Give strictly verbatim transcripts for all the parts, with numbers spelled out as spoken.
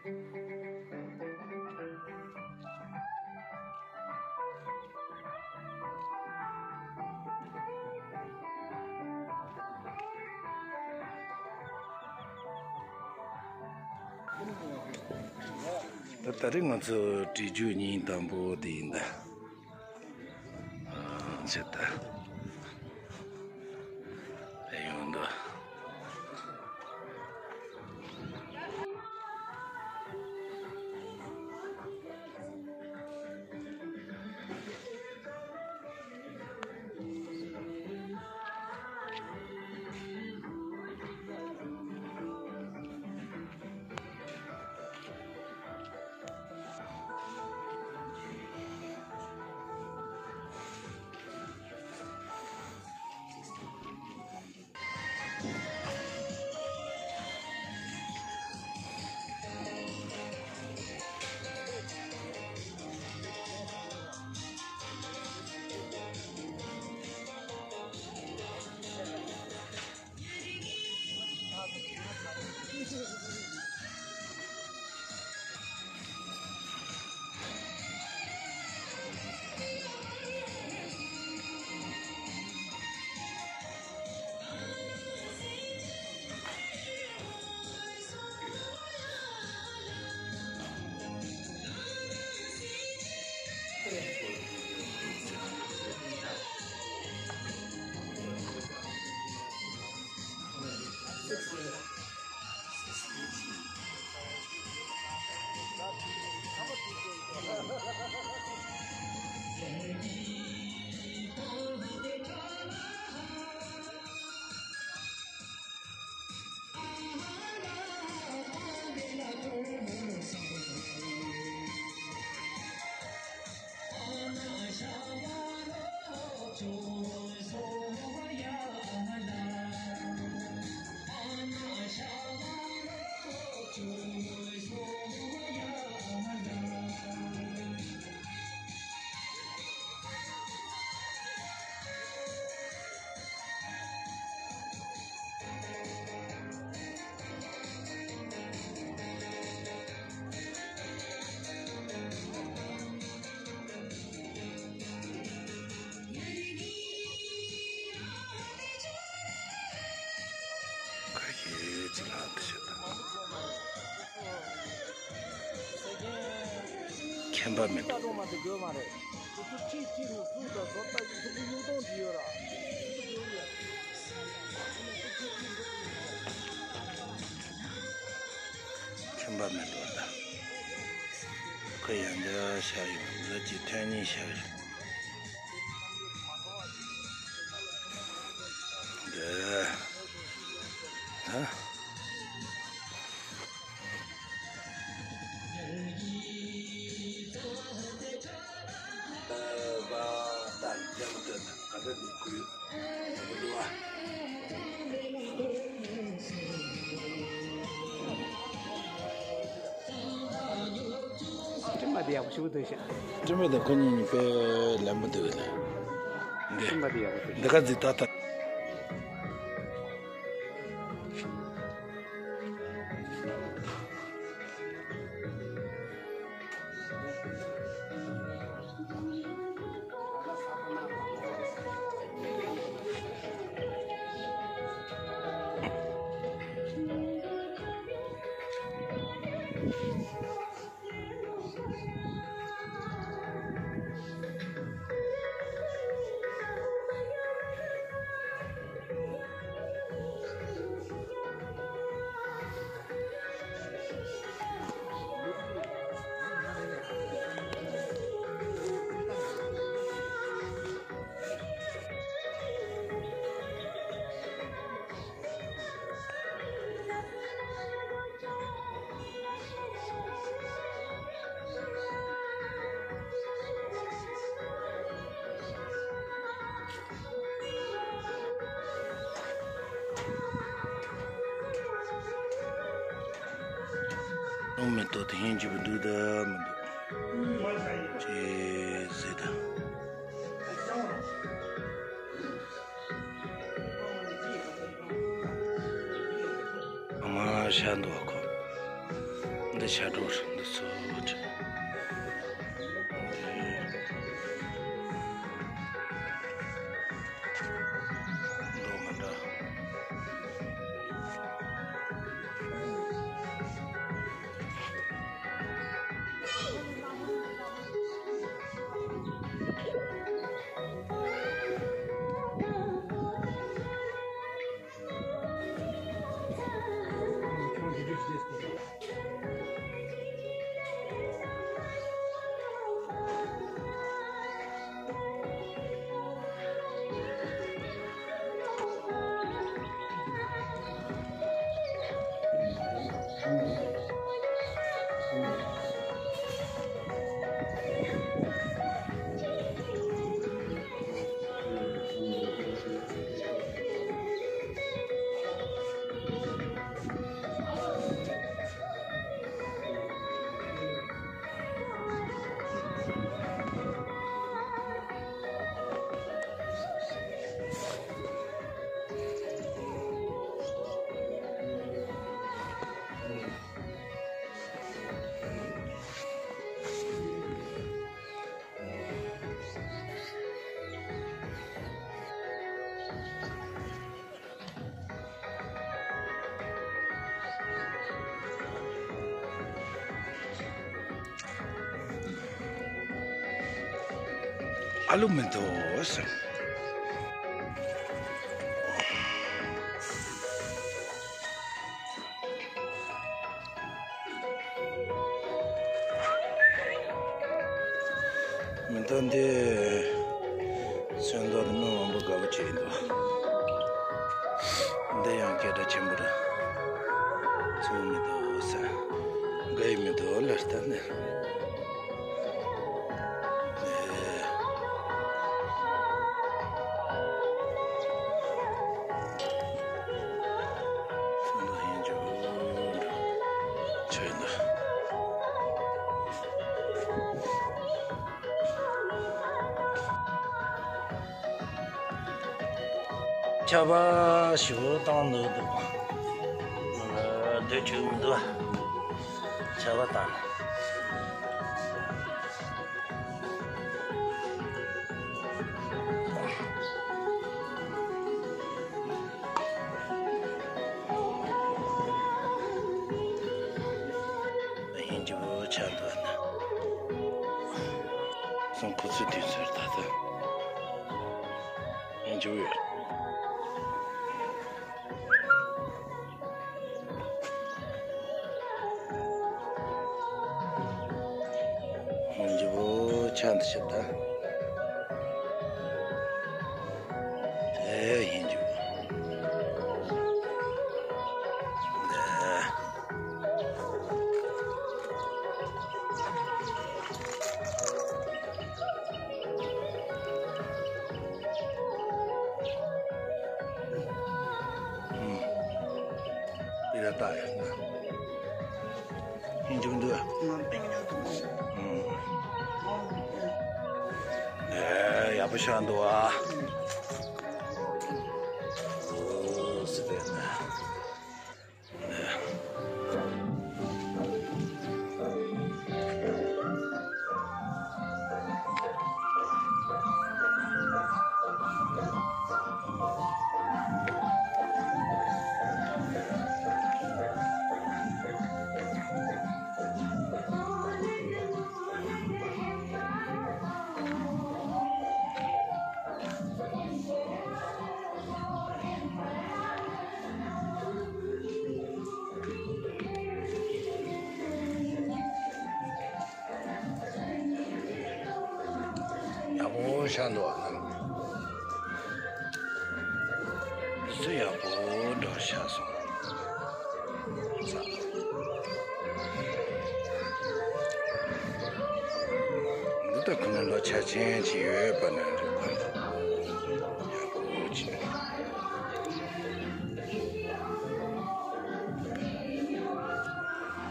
ད་ད་རེས་ང་ཚོ་བྲིས་རྒྱུ་ཉིན་དང་པོ་དེ་ཡིན་ད། ཨ་ཅེ་ད། ཨེ་ཡོང་འདུག་ཁ་ཤས་ཅིག་ལྷག་ཏུ་ཞིག་དང་། ཁྱད་པར་མེད་འགྲོ། ཁྱད་པར་མེད་འགྲོ་ད། ཁོ་ཡང་འདི་ཤར་ཡོང་། ལོ་གཅིག་ཐོན་ཉིན་ཤར་ཡོང་། འདི། ཧ། སྤྲིན་པ་འདི་ཡག་པོ་ཞེ་པོ་འདུག་ཤག་སྤྲིན་པ་དང་ཁོ་གཉིས་གཉིས་དཔེ་ལེན་པོ་འདུག་ལ། འདི། སྤྲིན་པ་འདི་ཡག་པོ་འདུག་འདི་ག་ཟིག་ད་ད། ཨོ་མེ་ཏོག་དེ་ཧིན་ཇི་བུ་འདུག་ད་མི་འདུག་ཅེས་ཟེར་ད། ཨ་མ་ཤ་འདུག་ཁོ། འདི་ཤ་གྲོག་འདི་ཚོ་འདི་མདོག་མི་འདྲ། ཨ་ལུ་མི་འདུག་ཟེར། མི་འདུག་འདི། ཚོན་མདོག་དེ་མི་མང་པོ་དགའ་པོ་བྱས་འདུག་འདི་ཡང་སྐད་གྲགས་ཆེན་པོ་རེད། ཚོན་མི་འདུག་ཟེར། དགའ་ཡི་མི་འདུག་ལར་ལྟ་ནས། ཆར་པ་ཞེ་པོ་བཏང་འདུག་འདུག་འདོད་ཆུག་མི་འདུག་ཆར་པ་བཏང་། ཡིན་རྒྱུ་ཆགས་འདུག་ན། སོང་ཁོ་ཚོའི་དུས་ཚོད་ད་ལྟ་ཡིན་རྒྱུ་ཡོད། ཡིན་རྒྱུ་ཆགས་འདུག་ཤག་ད། དེ་ཡིན་རྒྱུ། ཨུམ། ཡིན་ད་ཡིན་ན། ཡིན་འཇུག་འདུག་ང་པེ་ཉོ་དུ་མོ། ཨུམ། ཨེ་ཡག་པོ་ཤར་འདུག་ཨ། ཨོ་སི་པེ་ན། ཡག་པོ་ཤར་འདུག་ཨ། འདི་ཚོ་ཡག་པོ་འགྲོ་ཤར་སོང་། འདི་ལྟ་ཁོ་ན་ལོ་ཆ་ཆེན་ཅིག་ཡོད་པ་ན་འགྲིག་པ། ཡག་པོ་ཅིག་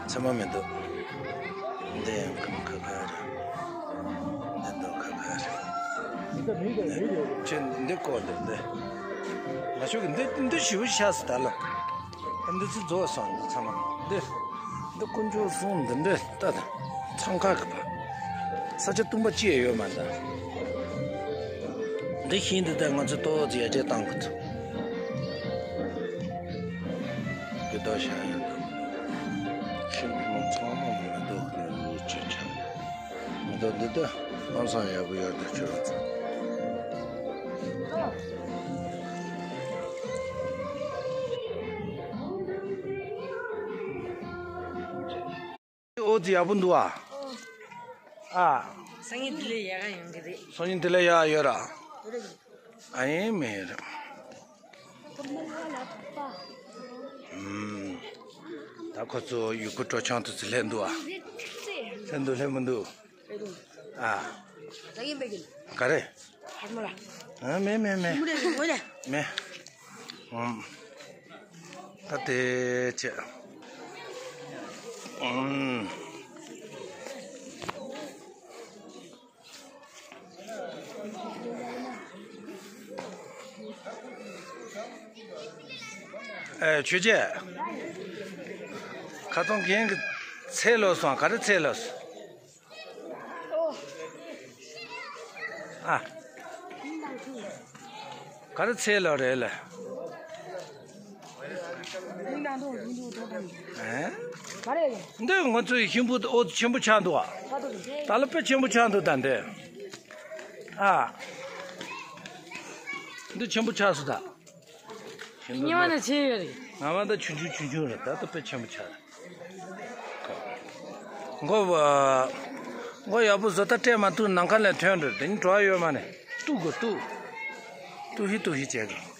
ཚང་མ་མི་འདུག་འདི་ཡང་ཁམས་ཁ་ཁ་རེད། འདི་འདུག་ཁ་ཁ་རེད། ཁྱེད་འདི་བཀོག་འདུག་འདི། ང་ཤུག་གི་འདི་འདི་ཞིབ་ཤ་སི་ད་ལ། འདི་ཚོ་རྫོགས་སོང་འདི་ཚང་མ་འདི། འདི་དཀོན་མཆོག་གསུམ་འདི་འདྲ་ལྟ་དང་། འཚང་ཁ་གི་བ། ས་ཆ་སྟོང་པ་ཅི་ཡང་ཡོད་མ་འདུག་འདི་ཤིང་འདི་ད་ང་ཚོ་ཏོག་ཙམ་ཡར་རྒྱས་བཏང་གི་འདུག་འདི་ད་ཤ་ཡང་དང་། ཤིང་ཕུ་མ་ཚང་མ་མེ་ཏོག་གི་ཆུ་ཆ། མེ་ཏོག་འདི་ད་ཧང་སང་ཡག་པོ་ཡོད་འདུག་ཁྱོད་རང་ཚོ། འོ་དེ་ཡག་པོ་འདུག་ཨ། ཨ། སང་ཉིན་དེ་ལས་ཡག་ག་ཡོང་གི་རེད། སང་ཉིན་དེ་ལས་ཡག་ཡོད་ར། ཨ་ཡེ་མེད་ར། ཨུམ། ད་ཁོ་ཚོ་ཡུལ་སྐོར་སྤྲོ་འཆམ་དུ་ཚུར་སླེབས་འདུག་ཨ། སླེབས་འདུག་སླེབས་མི་འདུག་ཨ། ག་རེ། ཨ་མེད་མེད་མེད། མེད། ཨུམ། ད་དེ་ཆེ། ཨུམ། ཨེ་ཆོས་རྗེ། ཁ་སང་རྒན་གྱི་ཚལ་ལོག་སོང་། ག་རེ་ཚལ་ལོག་སོང་། ཨ། ག་རེ་ཚལ་ལོག་རེད་ལ། ཨེ། འདི་ང་ཚོའི་ཤིང་ཕུ་འོ་ཆེན་པོ་ཆགས་འདུག་ཨ། ད་ལ་དཔེ་ཆེན་པོ་ཆགས་འདུག་ད་འདི། ཨ། འདི་ཆེན་པོ་ཆགས་སོང་ད། ཉི་མ་ནས་ཆེ་ཡོད་རེད། ང་མ་ད་ཆུང་ཆུང་ཆུང་ཆུང་རེད། ད་ད་དཔེ་ཆེན་པོ་ཆགས་རེད། མགོ་བ། མགོ་ཡག་པོ་བཟོ་ལྟ་སྤྲད་མ་ཐུབ། ནམ་མཁའ་ལ་ཐོན་འགྲོ། དེ་ནི་བྲོ་བ་ཡོད་མ་ནས་གཏུག་དགོས་གཏུག་གཏུག་ཧི་གཏུག་ཧི་བྱས་དགོས།